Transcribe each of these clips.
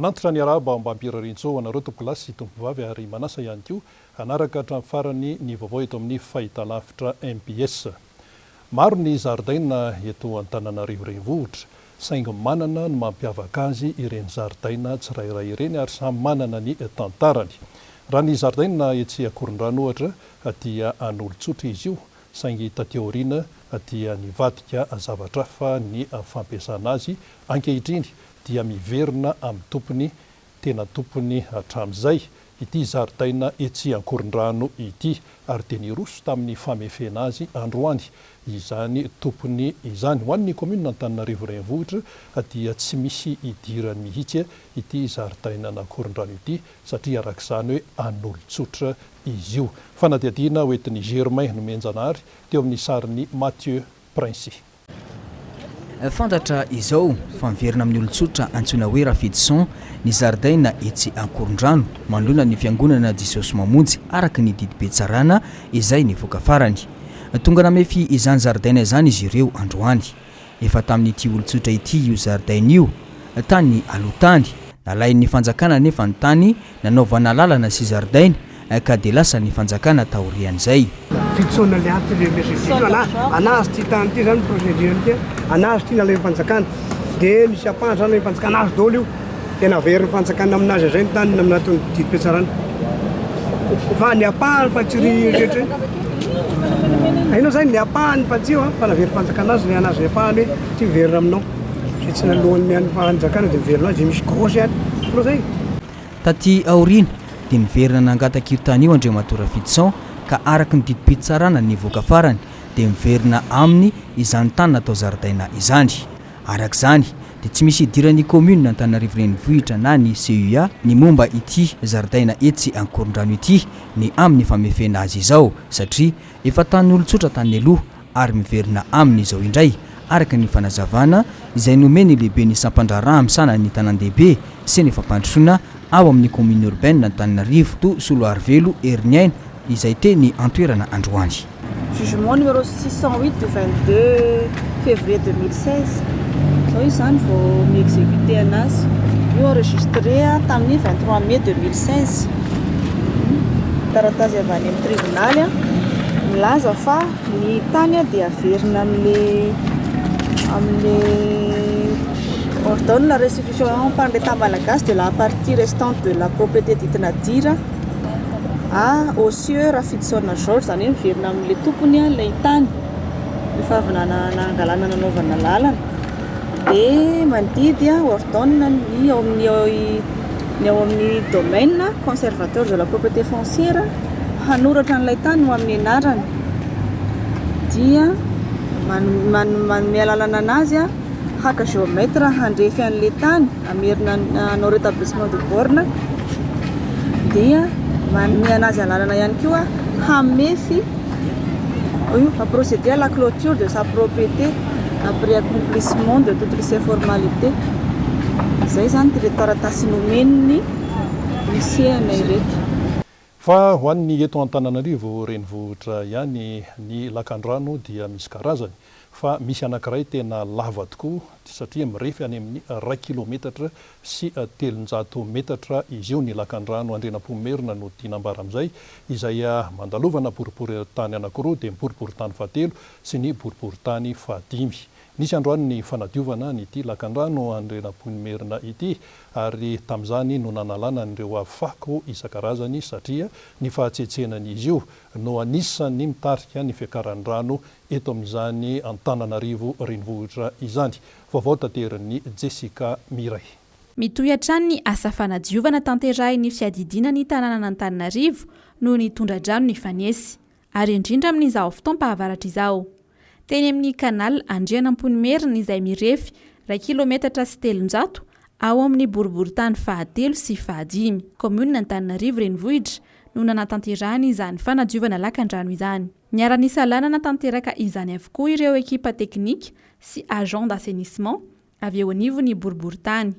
Manantitra ny arahaba mba hampirarian-tsoa ho anareo tompokolahy sy tompovavy ary manasa ihany koa hanaraka hatramin'ny farany ny vaovao eto amin'ny fahitalavitra mbs. Maro ny zaridaina eto Antananarivo Renivohitra, saingy manana ny mampiavaka azy ireny zaridaina tsirairay ireny ary samy manana ny tantarany. Raha ny zaridaina etsy Akorondrano ohatra dia an'olon-tsotra izy io, saingy taty aoriana dia nivadika zavatra hafa ny fampiasana azy, ankehitriny dia miverina amin'ny tompony tena tompony hatramin'izay ity zaridaina etsy Ankorondrano ity ary dia niroso tamin'ny famefena azy androany izany tompony izany. Ho an'ny kaominina Antananarivo Renivohitra dia tsy misy idirany mihitsy ity zaridainan'Ankorondrano ity satria araka izany hoe an'olon-tsotra izy io. Fanadihadiana hoentin'i Germain Nomenjanahary teo amin'ny sarin'i Mathieu Princi. Fantatra izao fa miverina amin'ny olon-tsotra antsoina hoe Rafidison ny zaridaina etsy Ankorondrano manoloana ny fiangonana Jesosy Mamonjy araka ny didim-pitsarana izay nivoaka farany. Tonga namefy izany zaridaina izany izy ireo androany. Efa tamin'ity olon-tsotra ity io zaridaina io tany aloha tany. Nalain'ny fanjakana anefa ny tany nanaovana lalana sy zaridaina ka dia lasan'ny fanjakana taorian'izay. Fitsaona le ato le procédure ana anazy ty tany ty zany procédure ty anazy ty nalain'ny fanjakana de misy ampahany zany nalain'ny fanjakana azy daholo io de naverin'ny fanjakana aminazy azay ny tany nanaton'ny didim-pitsarana fa ny ampahany fa tsy ry rehetra hainao zany ny ampahany fa tsy io fa naverin'ny fanjakana azy ny anazy ny ampahany hoe ty miverina aminao zay tsy naloan'ny an'ny fanjakana de miverina azy de misy grosse ihany anao zay. Taty aoriana dia niverina nangataka io tany io Andriamatoa Rafidison ka araka ny didim-pitsarana nivoaka farany dia miverina aminy izany tany natao zaridaina izany. Araka izany dia tsy misy idiran'ny Commune Antananarivo Renivohitra na ny CUA ny momba ity zaridaina etsy Ankorondrano ity ny amin'ny famefena azy izao satria efa tanin'olon-tsotra tany aloha ary miverina aminy izao indray, araka ny fanazavana izay nomen'ny lehiben'ny sampandraharaha misahana ny tanàn-dehibe sy ny fampandrosoana ao amin'ny commune urbaine Antananarivo, to Soloarivelo Heriniaina, izay teny an-toerana androany. Jugement numéro 608 du 22 février 2016, izao izy izany vao mi-executer anazy, io enregistré tamin'ny 23 mai 2016, taratasy avy any amin'ny tribonaly milaza fa Ny tany dia averina amin'le amin'le ordonne la restitution par l'Etat malagasy de la partie restante de la propriété dite Nadira à au sieur Rafidison Georges, izany hoe miverina amin'le tompony ilay tany efa avy nangalana nanaovana lalana dia mandidy ordonne ny ao amin'ny ny ao amin'ny domaine conservateur de la propriété foncière hanoratra an'ilay tany ho amin'ny anarany dia manome alalana anazy haka géomètre handrefy an'ilay tany hamerina hanao rétablissement de borne dia manome anazy alalana ihany koa hamefy à procéder à la clôture de sa propriété après accomplissement de toutes ses formalités. Izay izany ireto taratasy nomen'ny huissier anay ireto. Fa ho an'ny eto Antananarivo renivohitra ihany, ny lakandrano dia misy karazany, fa misy anankiray tena lava tokoa satria mirefy any amin'ny iray kilometatra sy 300 metatra izy io. Ny lakandrano Andrianampoinimerina no tiana ambara amin'izay, izay mandalovana boriborintany anankiroa, dia ny boriborintany fahatelo sy ny boriborintany fahadimy. Nisy androany ny fanadiovana an'ity lakandrano Andrianampoinimerina ity ary tamin'izany no nanalana an'ireo fako isan-karazany satria ny fahatsetsenan'izy io no anisan'ny mitarika ny fiakaran'ny rano eto amin'izany Antananarivo renivohitra izany. Vaovao taterin'i Jessica Miray. Mitohy hatrany ny asa fanadiovana tanterahin'ny fiadidiana ny tanànan'Antananarivo noho ny tondra-drano nifanesy. ary indrindra amin'izao fotoam-pahavaratra izao. Teny amin'ny Canal Andrianampoinimerina izay mirefy iray kilometatra sy 300 ao amin'ny boriborintany fahatelo sy fahadimy, kaominina Antananarivo Renivohitra no nanatanterahana izany fanadiovana lakandrano izany. Niara-nisalahy nanatanteraka izany avokoa ireo ekipa teknika sy agent d'assainissement avy eo anivon'ny boriborintany,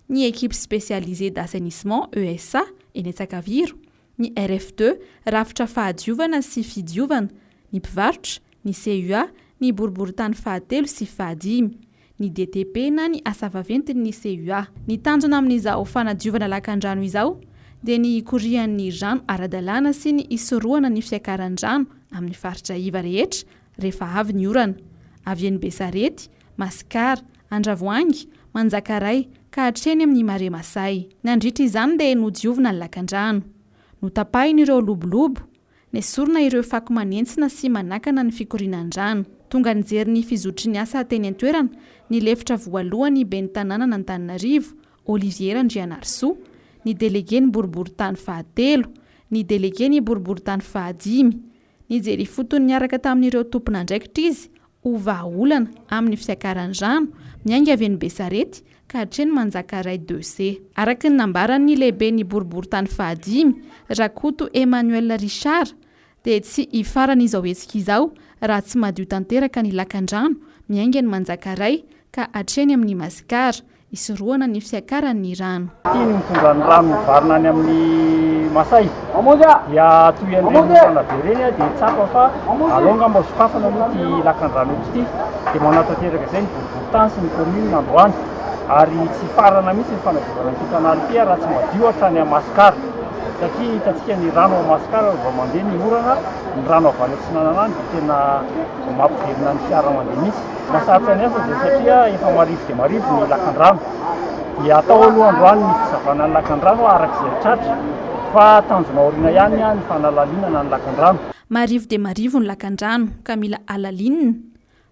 ny Equipe Spécialisée d'Assainissement, ESA, eny Antsakaviro, ny RF2, Rafitra Fahadiovana sy Fidiovana, ny mpivarotra, ny CUA, ny boriborintany fahatelo sy fahadimy. ny DTP na ny asa vaventin'ny CUA. Ny tanjona amin'izao fanadiovana lakandrano izao dia ny hikorian'ny rano ara-dalàna sy ny hisorohana ny fiakaran'ny rano amin'ny faritra iva rehetra rehefa avy ny orana. Avy eny Besarety, Masikara, Andravoahangy, Manjakaray ka hatreny amin'ny Marais Masay. Nandritra izany dia nodiovina ny lakandrano. Notapahina ireo lobolobo, nesorina ireo fako manentsina sy manakana ny fikorianan'ny rano. Tonga nijery ny fizotry ny asa teny an-toerana ny lefitra voalohany ben'ny tanànan'Antananarivo, Olivier Randrianarisoa, ny delege ny boriborintany fahatelo, ny delege ny boriborintany fahadimy. Nijery ifotony niaraka tamin'ireo tompon'andraikitra izy ho vahaolana amin'ny fiakaran'ny rano miainga avy eny Besarety ka hatreny Manjakaray deux C. Araka ny nambaran'ny lehiben'ny boriborintany fahadimy, Rakoto Emmanuel Richard, dia tsy hifarana izao hetsika izao raha tsy madio tanteraka ny lakandrano miainga eny Manjakaray ka hatreny amin'ny Mascar, hisorohana ny fiakaran'ny rano. Ity ny mitondra ny rano mivarina any amin'ny Masay dia toy an'ireny orana be ireny dia tsapa fa aleo angamba sokafana aloha ity lakandrano eto ity dia manatanteraka izay ny boriborintany sy ny commune androany ary tsy hifarana mihitsy ny fanadiovana ity canal ity raha tsy madio hatrany à Mascar satria hitantsika ny rano ao Mascar vao mandeha ny orana ny rano avy any atsinanana any dia tena mampiverina ny fiara mandeha mihitsy. Mahasarotra ny asa dia satria efa marivo dia marivo ny lakandrano. Dia atao aloha androany ny fisavana ny lakandrano araka izay tratra fa tanjona aoriana ihany ny fanalalinana ny lakandrano. Marivo dia marivo ny lakandrano ka mila alalinina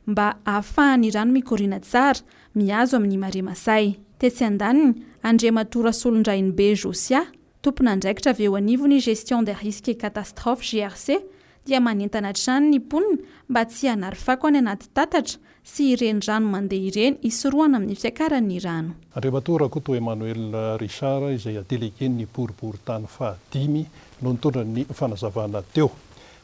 mba ahafahan'ny rano mikoriana tsara mihazo amin'ny Marais Masay. Tetsy andaniny, Andriamatoa Rasolondrainibe Josia, Tompon'andraikitra avy eo anivon'ny Gestion des Risques et Catastrophes, GRC, dia manentana hatrany ny mponina mba tsy hanary fako any anaty tatatra sy ireny rano mandeha ireny hisorohana amin'ny fiakaran'ny rano. Andriamatoa Rakoto Emmanuel Richard izay delegen'ny boriborintany fahadimy no nitondra ny fanazavana teo.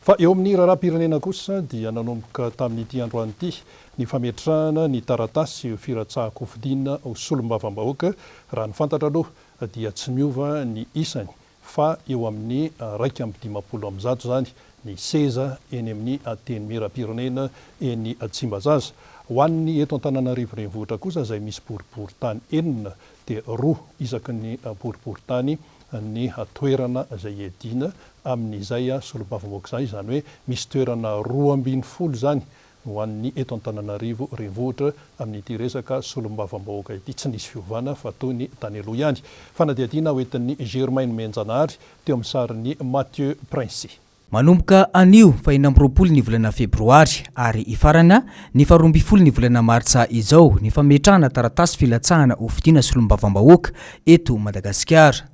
Fa eo amin'ny raharaham-pirenena kosa dia nanomboka tamin'ity androany ity ny fametrahana ny taratasy firatsahan-kofidina ho solombavambahoaka raha ny fantatra aloha dia tsy miova ny isany fa eo amin'ny 151 izany ny seza eny amin'ny Antenimierampirenena eny Tsimbazaza. Ho an'ny eto Antananarivo Renivohitra kosa izay misy boriborintany enina dia roa isaky ny boriborintany ny toerana izay hiadiana amin'izay solombavambahoaka izay, izany hoe misy toerana 12 izany Ho an'ny eto Antananarivo Renivohitra amin'ity resaka solombavambahoaka ity, tsy nisy fiovana fa toy ny tany aloha ihany. Fanadihadiana hoentin'i Germain Nomenjanahary teo amin'ny sarin'i Mathieu Princi. Manomboka anio faha 26 ny volana febroary ary hifarana ny faha 12 ny volana martsa izao ny fametrahana taratasy filatsahana hofidiana solombavambahoaka eto Madagasikara.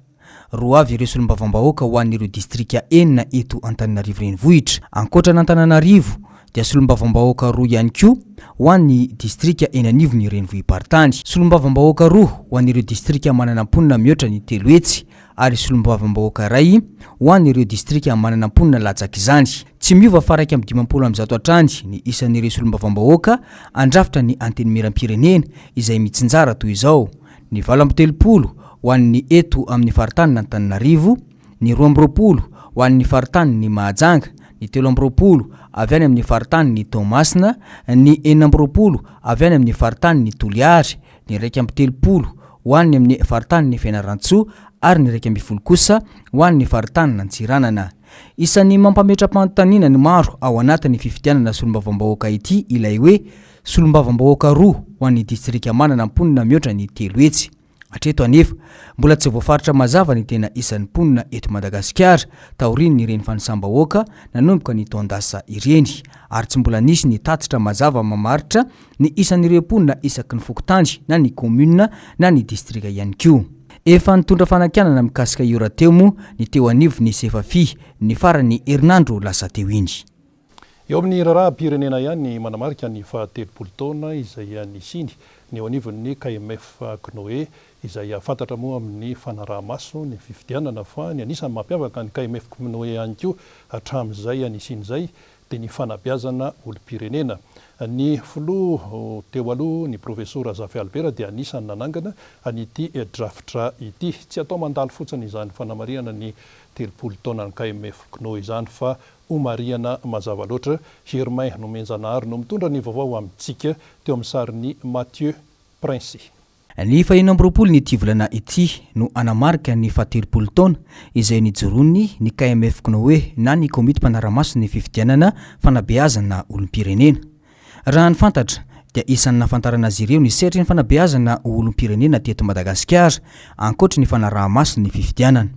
Roa avy ireo solombavambahoaka ho an'ireo distrika enina eto Antananarivo Renivohitra. Ankoatra an'Antananarivo dia solombavambahoaka roa ihany koa ho an'ny distrika eny anivon'ny renivohi-paritany. Solombavambahoaka roa ho an'ireo distrika manana mponina mihoatra ny 300 ary solombavambahoaka iray ho an'ireo distrika manana mponina latsak'izany. Tsy miova fa 151 hatrany ny isan'ireo solombavambahoaka handrafitra ny Antenimierampirenena izay mitsinjara toy izao, ny 38 ho an'ny eto amin'ny faritanin'Antananarivo, ny 22 ho an'ny faritanin'i Mahajanga, ny 23 avy any amin'ny faritanin'i Toamasina, ny 26 avy any amin'ny faritanin'i Toliary, ny 31 ho an'ny amin'ny faritanin'i Fianarantsoa ary ny 11 kosa ho an'ny faritanin'Antsiranana. Isan'ny mampametra-panontaniana ny maro ao anatin'ny fifidianana solombavambahoaka ity ilay hoe Solombavambahoaka roa ho an'ny distrika manana mponina mihoatra ny 300. Hatreto anefa, mbola tsy voafaritra mazava ny tena isan'ny mponina eto Madagasikara taorian'ireny fanisam-bahoaka nanomboka ny taon-dasa ireny, ary tsy mbola nisy ny tatitra mazava mamaritra ny isan'ireo mponina isaky ny fokontany na ny kaominina na ny distrika ihany koa. Efa nitondra fanakianana mikasika io rahateo moa ny teo anivon'ny Sefafi ny faran'ny herinandro lasa teo iny. Eo amin'ny raharaham-pirenena ihany, manamarika ny faha-30 taona izay nisiany ny eo anivon'ny KMF Cnoe, izay fantatra moa amin'ny fanaraha-maso ny fifidianana fa ny anisan'ny mampiavaka ny KMF Cnoe ihany koa hatramin'izay nisiany izay dia ny fanabeazana olom-pirenena. Ny filoha teo aloha, ny Profesora Zafy Albert dia anisan'ny nanangana an'ity drafitra ity. Tsy atao mandalo fotsiny izany fanamarihana ny 30 taonan'ny KMF CNOE izany fa homarihana mazava loatra. Germain Nomenjanahary no mitondra ny vaovao amintsika teo amin'ny sarin'i Mathieu Princy. Ny faha 26 ny ity volana ity no hanamarika ny faha 30 taona izay nijoroany ny KMF CNOE na ny Komity mpanara-maso ny fifidianana fanabeazana olom-pirenena. Raha ny fantatra dia isan'ny nahafantarana azy ireo ny sehatry ny fanabeazana ho olom-pirenena teto Madagasikara ankoatry ny fanaraha-maso ny fifidianana.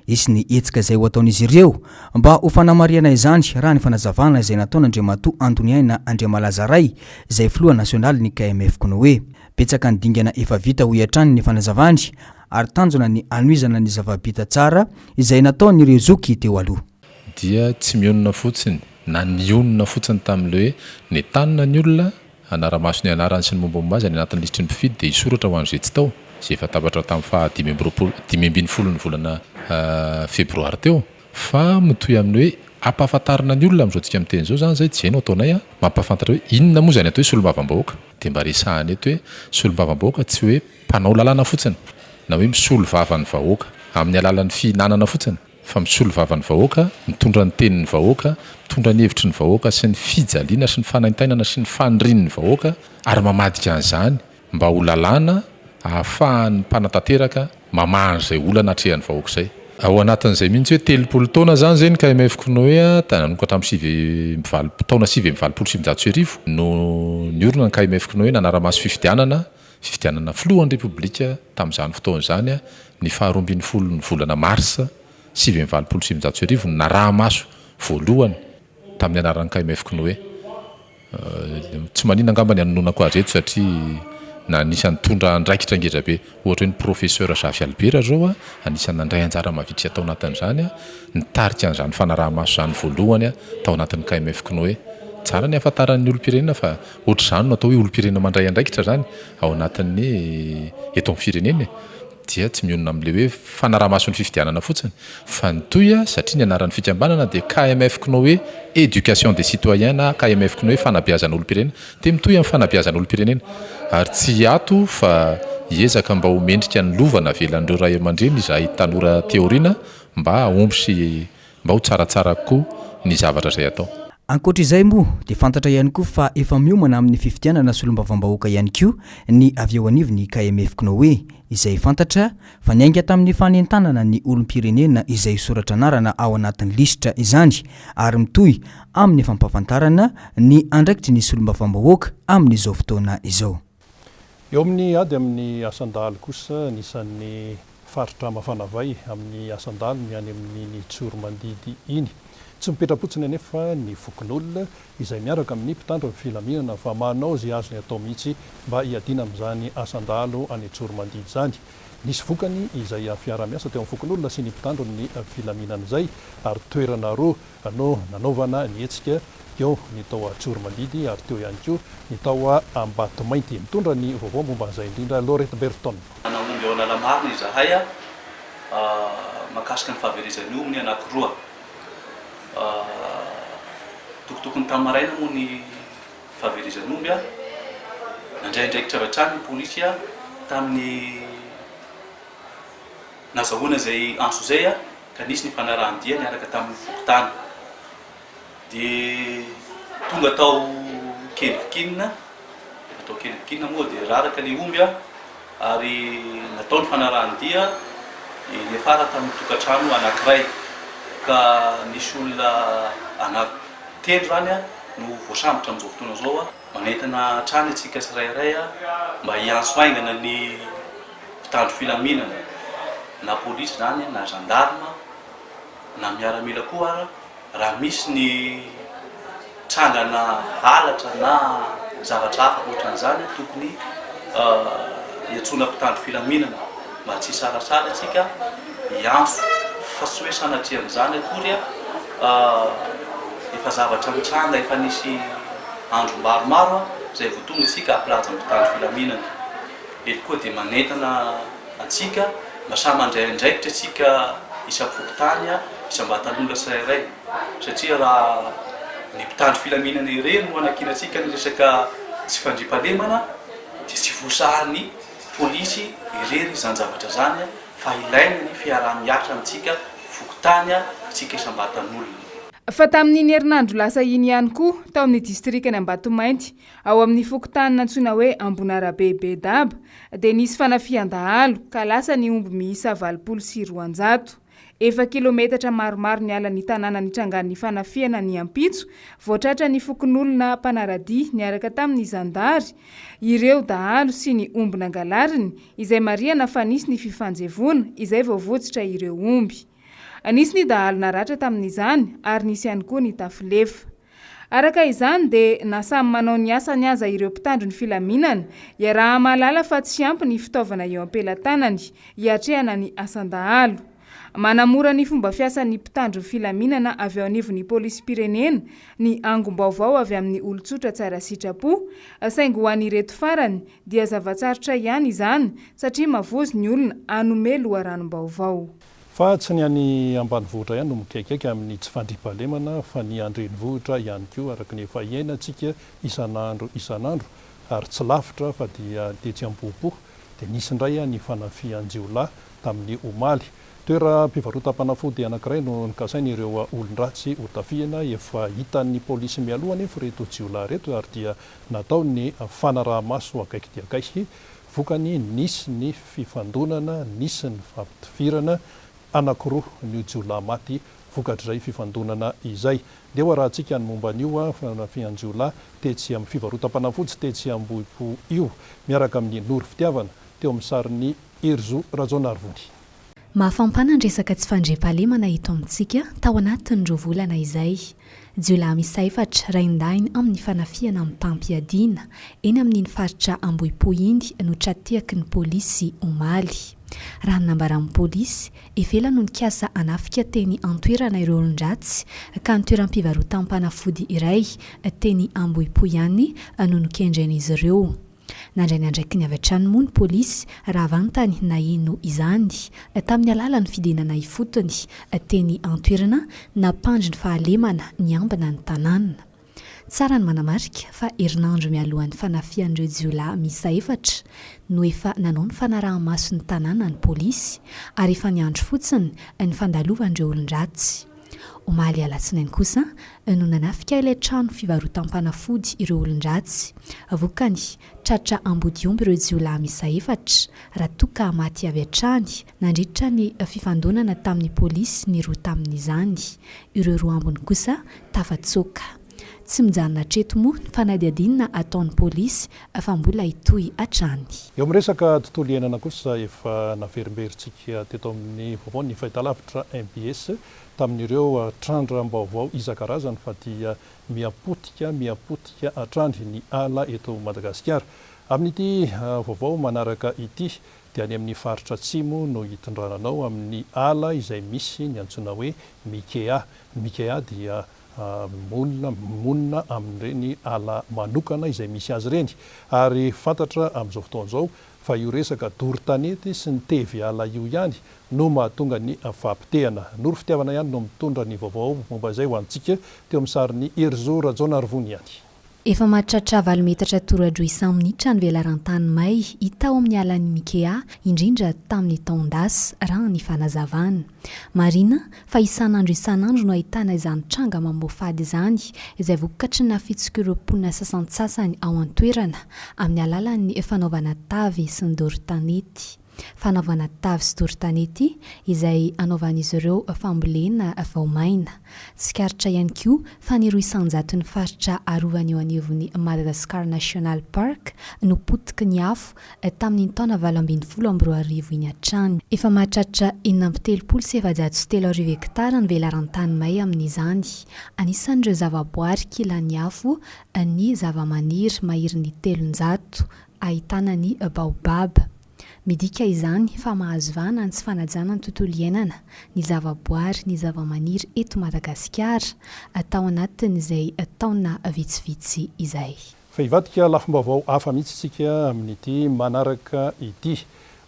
Hisy ny hetsika izay ho ataon'izy ireo mba ho fanamarihana izany raha ny fanazavana izay nataon'Andriamatoa Andoniaina Andriamalazaray izay filoha nasionalin'ny KMF CNOE. Betsaka ny dingana efa vita hoy hatrany ny fanazavany ary tanjona ny hanohizana ny zava-bita tsara izay nataon'ireo zoky teo aloha. Dia tsy mionona fotsiny na nionona fotsiny tamin'ilay hoe nentanina ny olona hanara-maso ny anarany sy ny mombamomba azy any anatin'ny lisitry ny mpifidy dia hisoratra ho an'izay tsy tao, izay efa tapatra tamin'ny faha 25 15 ny volana febroary teo. Fa mitohy amin'ny hoe ampahafantarina ny olona amin'izao tsika miteny izao izany izay, izay no ataonay an, mampahafantatra hoe inona moa izany atao hoe solombavambahoaka. Dia mba resahana eto hoe solombavambahoaka tsy hoe mpanao lalàna fotsiny na hoe misolo vava ny vahoaka amin'ny alalan'ny fihinanana fotsiny fa misolo vava ny vahoaka, mitondra ny tenin'ny vahoaka, mitondra ny hevitry ny vahoaka sy ny fijaliana sy ny fanaintainana sy ny fanirian'ny vahoaka ary mamadika an'izany mba ho lalàna ahafahan'ny mpanatanteraka mamaha an'izay olana atrehan'ny vahoaka izay. Ao anatin'izay mihitsy hoe 30 taona izany izay ny KMF Cnoe dia nanomboka tamin'ny 89 taona 1989 no niorina ny KMF Cnoe nanara-maso fifidianana, fifidianana filohan'ny Repoblika tamin'izany fotoana izany ny faha 12 ny volana marsa 1989 no naraha-maso voalohany tamin'ny anaran'ny KMF Cnoe. Tsy maninona angamba ny hanononako azy eto satria na anisan'ny nitondra andraikitra ngeza be, ohatra hoe ny Professeur Zafy Albert izao anisan'ny nandray anjara mavitrika tao anatin'izany, nitarika an'izany fanaraha-maso izany voalohany tao anatin'ny KMF Cnoe. Tsara ny hahafantaran'ny olom-pirenena fa ohatr'izany no atao hoe olom-pirenena mandray andraikitra izany ao anatin'ny eto amin'ny firenena e! dia tsy mionona amin'ilay hoe fanaraha-maso ny fifidianana fotsiny fa ny tohy satria ny anaran'ny fikambanana dia KMF Cnoe Education des Citoyens na KMF Cnoe Fanabeazana Olom-pirenena dia mitohy amin'ny fanabeazana olom-pirenena ary tsy hiato fa hiezaka mba ho mendrika ny lova navelan'ireo ray aman-dreny izahay tanora aty aoriana mba hahomby sy mba ho tsaratsara kokoa ny zavatra izay atao. Ankoatra izay moa dia fantatra ihany koa fa efa miomana amin'ny fifidianana solombavambahoaka ihany koa ny avy eo anivon'ny KMF Cnoe izay fantatra fa niainga tamin'ny fanentanana ny olom-pirenena izay hisoratra anarana ao anatin'ny lisitra izany ary mitohy amin'ny fampahafantarana ny andraikitry ny solombavambahoaka amin'izao fotoana izao. Eo amin'ny ady amin'ny asan-dahalo kosa, anisan'ny faritra mafana vay amin'ny asan-dahalo ny any amin'iny Tsiromandidy iny. Tsy mipetra-potsiny anefa ny fokonolona izay miaraka amin'ny mpitandro ny filaminana fa manao izay azony atao mihitsy mba hiadiana amin'izany asan-dahalo any Tsiromandidy izany. Nisy vokany izay fiaraha-miasa teo amin'ny fokonolona sy ny mpitandro ny filaminana izay ary toerana roa no nanaovana ny hetsika, teo ny tao Tsiromandidy ary teo ihany koa ny tao Ambatomainty. Mitondra ny vaovao momba an'izay indrindra Laurette Berton. Nahomby ao Analamarina izahay mahakasika ny fahaverezan'ny omby anankiroa. Tokotokony tamin'ny maraina moa ny fahaverezan'ny omby. Nandray andraikitra avy hatrany ny polisy tamin'ny nazahoana izay antso izay ka nisy ny fanarahan-dia niaraka tamin'ny fokontany. Dia tonga tao Kelvikinina, rehefa tao Kelvikinina moa dia raraka ilay omby ary natao ny fanarahan-dia dia niafara tamin'ny tokantrano anankiray ka nisy olona anaky telo izany no voasambotra amin'izao fotoana izao. Manentana hatrany antsika tsirairay mba hiantso haingana ny mpitandro filaminana na polisy izany na gendarme na miaramila koa ara raha misy ny trangana halatra na zavatra hafa ohatran'izany tokony hiantsoana mpitandro filaminana mba tsy hisalasala isika hiantso fa tsy hoe sanatria an'izany akory efa zavatra nitranga efa nisy andro maromaro izay vao tonga isika hampilaza ny mpitandro filaminana. Eto koa dia manentana antsika mba samy mandray andraikitra isika isam-pokontany, isam-batan'olona tsirairay satria raha. ny mpitandro filaminana ireny no anankinantsika ny resaka tsy fandriampahalemana dia tsy voasahan'ny polisy irery izany zavatra izany fa ilaina ny fiaraha-miasa amintsika fokontany, isika isam-batan'olona. Fa tamin'iny herinandro lasa iny ihany koa, tao amin'ny distrikan'i Ambatomainty, ao amin'ny fokontany nantsoina hoe Ambonarabe Bedaba, dia nisy fanafihan-dahalo, ka lasa ny omby miisa 280. Efa kilometatra maromaro niala ny tanàna nitrangan'ny fanafihana ny ampitso vao tratran'ny fokonolona mpanara-dia niaraka tamin'ny zandary ireo dahalo sy ny omby nangalariny, izay marihana fa nisy ny fifanjevoana izay vao votsotra ireo omby. Nisy ny dahalo naratra tamin'izany ary nisy ihany koa ny tafilefa. Araka izany dia na samy manao ny asany aza ireo mpitandro ny filaminana, iaraha-mahalala fa tsy ampy ny fitaovana eo am-pelatanany hiatrehana ny asan-dahalo. Manamora ny fomba fiasan'ny mpitandro ny filaminana avy ao anivon'ny polisim-pirenena ny angom-baovao avy amin'ny olon-tsotra tsara sitrapo, saingy ho an'ireto farany dia zava-tsarotra ihany izany satria mavozo ny olona hanome loharanom-baovao. Fa tsy ny any ambanivohitra ihany no mikaikaika amin'ny tsy fandriampahalemana fa ny an-drenivohitra ihany koa araka ny efa iainantsika isan'andro isan'andro ary tsy lavitra fa dia tetsy Ambohipo dia nisy indray ny fanafihan-jiolahy tamin'ny omaly. Toeram-pivarotam-panafody anankiray no nokasain'ireo olon-dratsy hotafihina. Efa hitan'ny polisy mialoha anefa ireto jiolahy ireto ary dia natao ny fanaraha-maso akaiky dia akaiky. Vokany, nisy ny fifandonana, nisy ny fampitifirana anankiroa ny jiolahy maty vokatr'izay fifandonana izay. Ndeha ho arahantsika ny momba an'io fanafihan-jiolahy tetsy amin'ny fivarotam-panafody tetsy Ambohipo io, miaraka amin'i Noro Fitiavana, teo amin'ny sarin'i Herizo Rajaonarivony. Mahafampana ny resaka tsy fandriampahalemana eto amintsika tao anatin'ny roa volana izay. Jiolahy miisa efatra raindahiny amin'ny fanafihana mitam-piadiana eny amin'iny faritra Ambohipo iny no tra-tehaky ny polisy omaly. Raha ny nambaran'ny polisy, efa ela no nikasa hanafika teny an-toerana ireo olon-dratsy ka ny toeram-pivarotam-panafody iray teny Ambohipo ihany no nokendren'izy ireo. Nandray ny andraikiny avy hatrany moa ny polisy raha vantany naheno izany, tamin'ny alalan'ny fidinana ifotony teny an-toerana nampandry ny fahalemana niambina ny tanàna. Tsara ny manamarika fa herinandro mialohan'ny fanafihan'ireo jiolahy miisa efatra no efa nanao ny fanaraha-maso ny tanàna ny polisy ary efa niandry fotsiny ny fandalovan'ireo olon-dratsy. Omaly alatsinainy kosa no nanafika ilay trano fivarotam-panafody ireo olon-dratsy. Vokany, tratra ambodiomby ireo jiolahy miisa efatra, raha toa ka maty avy hatrany nandritra ny fifandonana tamin'ny polisy ny roa tamin'izany. Ireo roa ambiny kosa tafatsoaka. Tsy mijanona hatreto moa ny fanadihadiana ataon'ny polisy fa mbola hitohy hatrany. Eo amin'ny resaka tontolo iainana kosa, efa naverimberintsika teto amin'ny vaovaon'ny fahitalavitra mbs tamin'ireo trandram-baovao isan-karazany fa dia miha-potika miha-potika hatrany ny ala eto Madagasikara. Amin'ity vaovao manaraka ity dia any amin'ny faritra atsimo no hitondrana anao amin'ny ala izay misy ny antsoina hoe Mikea. Ny Mikea dia monina monina amin'ireny ala manokana izay misy azy ireny ary fantatra amin'izao fotoana izao fa io resaka doro tanety sy ny tevy ala io ihany no mahatonga ny fahapotehana. Noro Fitiavana ihany no mitondra ny vaovao momba izay ho antsika teo amin'ny sarin'i Herizo Rajaonarivony ihany. Efa mahatratra valo metatra toradroa isa-minitra ny velaran-tany may hita ao amin'ny alan'i Mikea, indrindra tamin'ny taon-dasa, raha ny fanazavana. Marihina fa isan'andro isan'andro no ahitana izany tranga mamoafady izany, izay vokatry ny nafitsok'ireo mponina sasantsasany ao an-toerana amin'ny alalan'ny fanaovana tavy sy ny doro tanety. Fanaovana tavy sy doro tanety izay anaovan'izy ireo fambolena vao maina. Tsikaritra ihany koa fa ny roa isan-jaton'ny faritra arovana eo anivon'ny Madagascar National Park no potiky ny afo tamin'iny taona 2018 iny hatrany. Efa mahatratra 3436 hektara ny velaran-tany may amin'izany. Anisan'ireo zavaboary kilan'ny afo ny zavamaniry maherin'ny 300 ahitana ny baobab. Midika izany fa mahazo vahana ny tsy fanajana ny tontolo iainana, ny zavaboary, ny zavamaniry eto Madagasikara tao anatin'izay taona vitsivitsy izay. Fa hivadika lafim-baovao hafa mihitsy isika amin'ity manaraka ity.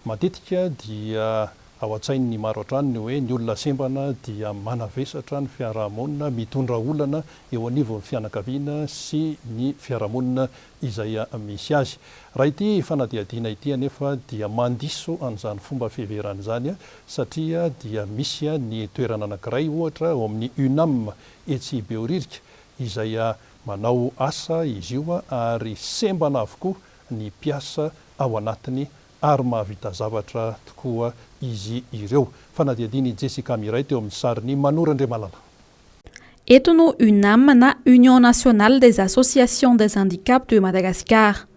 Matetika dia. Ao an-tsain'ny maro hatrany ny hoe ny olona sembana dia manavesatra ny fiarahamonina, mitondra olana eo anivon'ny fianakaviana sy ny fiarahamonina izay misy azy. Raha ity fanadihadiana ity anefa dia mandiso an'izany fomba fiheverana izany satria dia misy ny toerana anankiray ohatra ao amin'ny UNAM etsy Behoririka izay manao asa izy io ary sembana avokoa ny mpiasa ao anatiny ary mahavita zavatra tokoa izy ireo. Fanadihadian'i Jessica Miray teo amin'ny sarin'i Mano Randriamalala. Eto no UNAM na Union Nationale des Associations des Handicaps de Madagascar.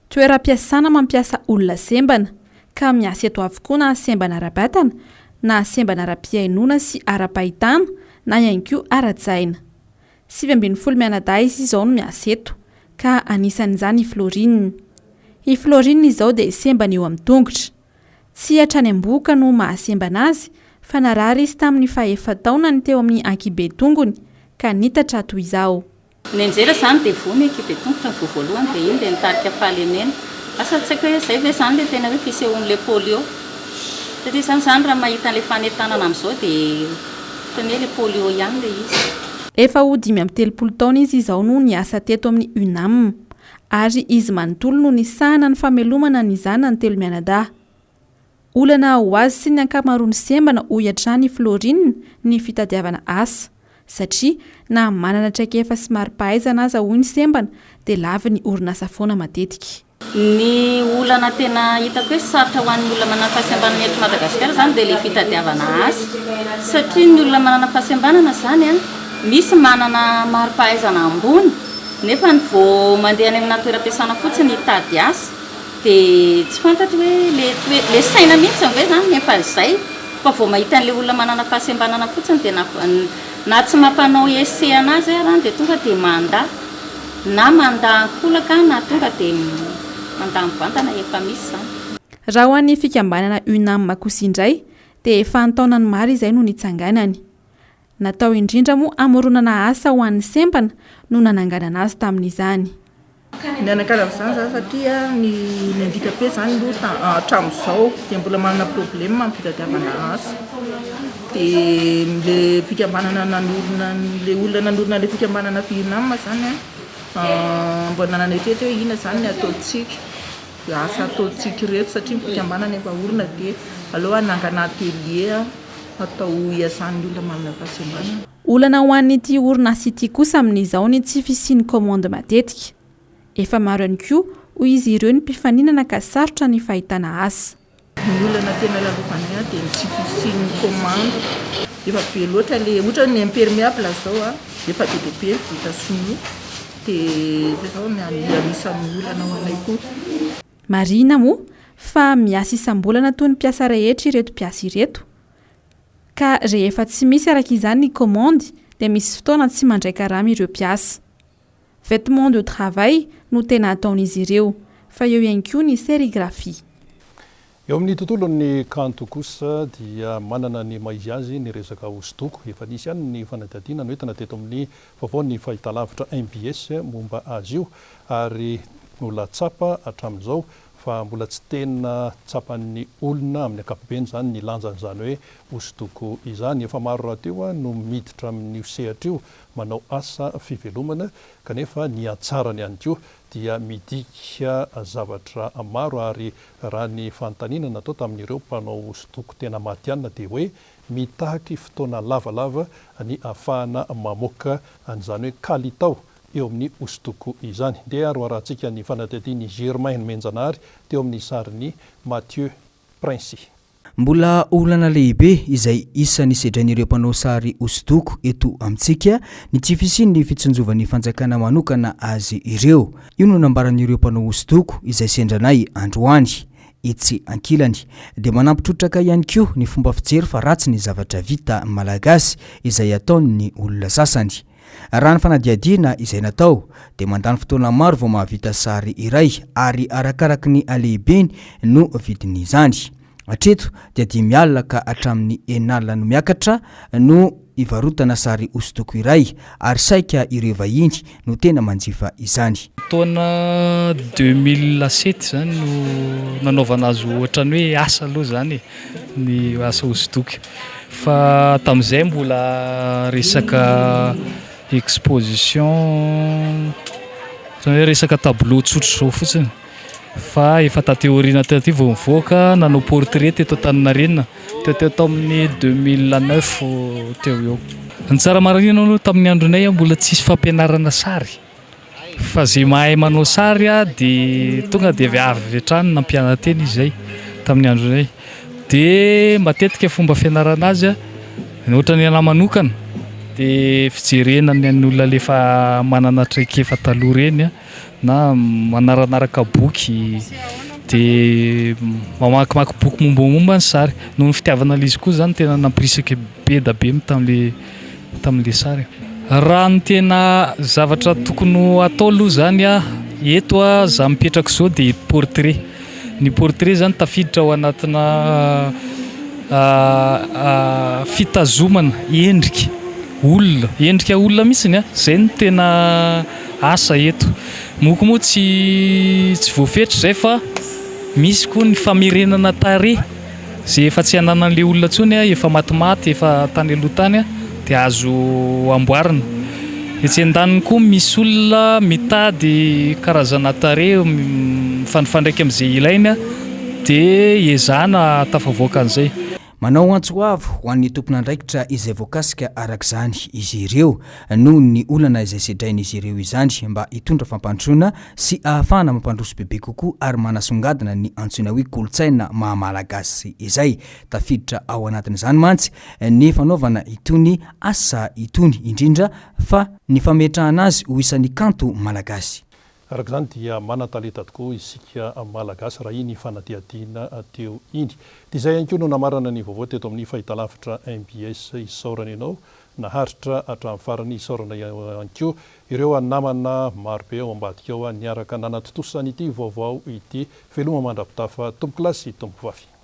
Toeram-piasana mampiasa olona sembana, ka miasa eto avokoa na sembana ara-batana, na sembana ara-pihainoana sy ara-pahitana, na ihany koa ara-tsaina. 19 mianadahy izy izao no miasa eto, ka anisan'izany i Florine. I Florine izao dia sembana eo amin'ny tongotra. Tsy hatrany am-bohoka no mahasembana azy, fa narary izy tamin'ny fahefa-taonany teo amin'ny ankibe tongony, ka nitatra toy izao. Nianjera izany dia voa ny ankibe tongotra ny voa voalohany dia iny dia nitarika fahalemena. Asa tsy haiko hoe izay ve izany ilay tena hoe fisehoan'ilay polio. Satria izany izany raha mahita an'ilay fanentanana amin'izao dia ohatran'ny hoe ilay polio ihany ilay izy. Efa ho 35 taona izy izao no niasa teto amin'ny UNAM, ary izy manontolo no nisahana ny famelomana ny zanany telo mianadahy. Olana ho azy sy ny ankamaroan'ny sembana hoy hatrany i Florine ny fitadiavana asa, satria na manana traikefa sy mari-pahaizana aza hoy ny sembana dia lavin'ny orinasa foana matetika. Ny olana tena hitako hoe sarotra ho an'ny olona manana fahasembanana eto Madagasikara izany dia ilay fitadiavana asa, satria ny olona manana fahasembanana izany an, misy manana mari-pahaizana ambony nefa ny vao mandeha any amina toeram-piasana fotsiny hitady asa Dia tsy fantatro hoe le toe, le saina mihitsy ve zany efa izay fa vao mahita an'le olona manana fahasembanana fotsiny dia na na tsy mampanao essai anazy ary dia tonga dia mandà, na mandà ankolaka na tonga dia mandà mivantana, efa misy izany. Raha ho an'ny fikambanana UNAM kosa indray dia efa an-taonany maro izay no nitsanganany. Natao indrindra moa hamoronana asa ho an'ny sembana no nananganana azy tamin'izany. Mianakavy amin'izany za satria ny ny handicapé zany aloha hatramin'izao dia mbola manana problème amin'ny fitadiavana asa. Dia le fikambanana nanorina le olona nanorina le fikambanana Fihinam zany an, mbola nanana eritreritra hoe inona zany ny ataontsika, asa ataontsika ireto satria ny fikambanana efa orina dia aleo hanangana atelier atao hiasan'ny olona manana fahasembanana. Olana ho an'ity orinasa ity kosa amin'izao ny tsy fisian'ny kaomandy matetika. Efa maro ihany koa hoy izy ireo ny mpifaninana ka sarotra ny fahitana asa. Ny olana tena lalovanay dia ny tsy fisian'ny kaomandy. Efa be loatra le, ohatra ny impermeable zao efa be dia be ny vita sinoa dia zay zao ny anisan'ny olana ho anay koa. Marihina moa fa miasa isam-bolana toy ny mpiasa rehetra ireto mpiasa ireto Ka rehefa tsy misy araka izany ny kaomandy dia misy fotoana tsy mandray karama ireo mpiasa. Vêtements de travail no tena ataon'izy ireo, fa eo ihany koa ny sérigraphie. Eo amin'ny tontolon'ny kanto kosa dia manana ny maha izy azy ny resaka hosodoko. Efa nisy ihany ny fanadihadiana noentina teto amin'ny vaovaon'ny fahitalavitra mbs momba azy io ary mbola tsapa hatramin'izao fa mbola tsy tena tsapan'ny olona amin'ny ankapobeny izany ny lanjan'izany hoe hosodoko izany. Efa maro rahateo no miditra amin'io sehatra io manao asa fivelomana kanefa ny hatsarany ihany koa dia midika zavatra maro ary raha ny fanontaniana natao tamin'ireo mpanao hosodoko tena matihanina dia hoe mitaky fotoana lavalava ny ahafahana mamoaka an'izany hoe kalitao eo amin'ny hosodoko izany. Ndeha ary ho arahantsika ny fanadihadian'i Germain Nomenjanahary teo amin'ny sarin'i Mathieu Princy. Mbola olana lehibe izay isan'ny sedrain'ireo mpanao sary hosodoko eto amintsika ny tsy fisian'ny fitsinjovan'ny fanjakana manokana azy ireo. Io no nambaran'ireo mpanao hosodoko izay sendra anay androany. Etsy ankilany dia manampy trotraka ihany koa ny fomba fijery fa ratsy ny zavatra vita malagasy izay ataon'ny olona sasany. Raha ny fanadihadiana izay natao dia mandany fotoana maro vao mahavita sary iray ary arakaraky ny halehibeny no vidin'izany. Hatreto dia dimy alina ka hatramin'ny enina alina no miakatra no. ivarotana sary hosodoko iray ary saika ireo vahiny no tena manjifa izany. Taona 2007 izany no nanaovana azy ohatran'ny hoe asa aloha izany e, ny asa hosodoko. Fa tamin'izay mbola resaka exposition, izany hoe resaka tableau tsotra izao fotsiny. Fa efa taty aoriana taty vao nivoaka nanao portrait teto Antaninarenina, teo teo tamin'ny 2009 teo eo. Ny tsara marihina aloha tamin'ny andronay mbola tsisy fampianarana sary fa ze mahay manao sary dia tonga dia avy avy hatrany nampiana-tena izy zay tamin'ny andronay. Dia matetika fomba fianarana azy ohatran'ny anahy manokana dia fijerena ny an'ny olona le efa manana traikefa taloha ireny. na manaranaraka boky dia mamakimaky boky mombamomba ny sary. Noho ny fitiavana an'ilay izy koa izany tena nampirisika be da be tamin'ilay tamin'ilay sary. Raha ny tena zavatra tokony ho atao aloha izany an, eto an, izaho mipetraka izao dia portrait. Ny portrait izany tafiditra ao anatina fitazomana endrika olona, endrika olona mihitsy an, izay no tena asa eto. Moa koa moa tsy tsy voafetra izay fa misy koa ny famerenana tarehy izay efa tsy ananan'ilay olona intsony, efa matimaty, efa tany aloha tany dia azo amboarina. Etsy andaniny koa misy olona mitady karazana tarehy mifanifandraika amin'izay ilainy dia ezahana tafavoaka an'izay. Manao antso avo ho an'ny tompon'andraikitra izay voakasika araka izany izy ireo noho ny olana izay sedrain'izy ireo izany mba hitondra fampandrosoana sy ahafahana mampandroso bebe kokoa ary manasongadina ny antsoina hoe kolontsaina maha malagasy izay. Tafiditra ao anatin'izany mantsy ny fanaovana itony asa itony indrindra fa ny fametrahana azy ho isan'ny kanto malagasy. Araka izany dia manan-talenta tokoa isika Malagasy raha iny fanadihadiana teo iny. Dia izay ihany koa no namarana ny vaovao teto amin'ny fahitalavitra mbs. Isaorana ianao naharitra hatramin'ny farany. Isaorana ihany koa ireo namana marobe ao ambadika ao niaraka nanatontosa an'ity vaovao ity. Veloma mandra-pitafa tompokolahy sy tompokovavy.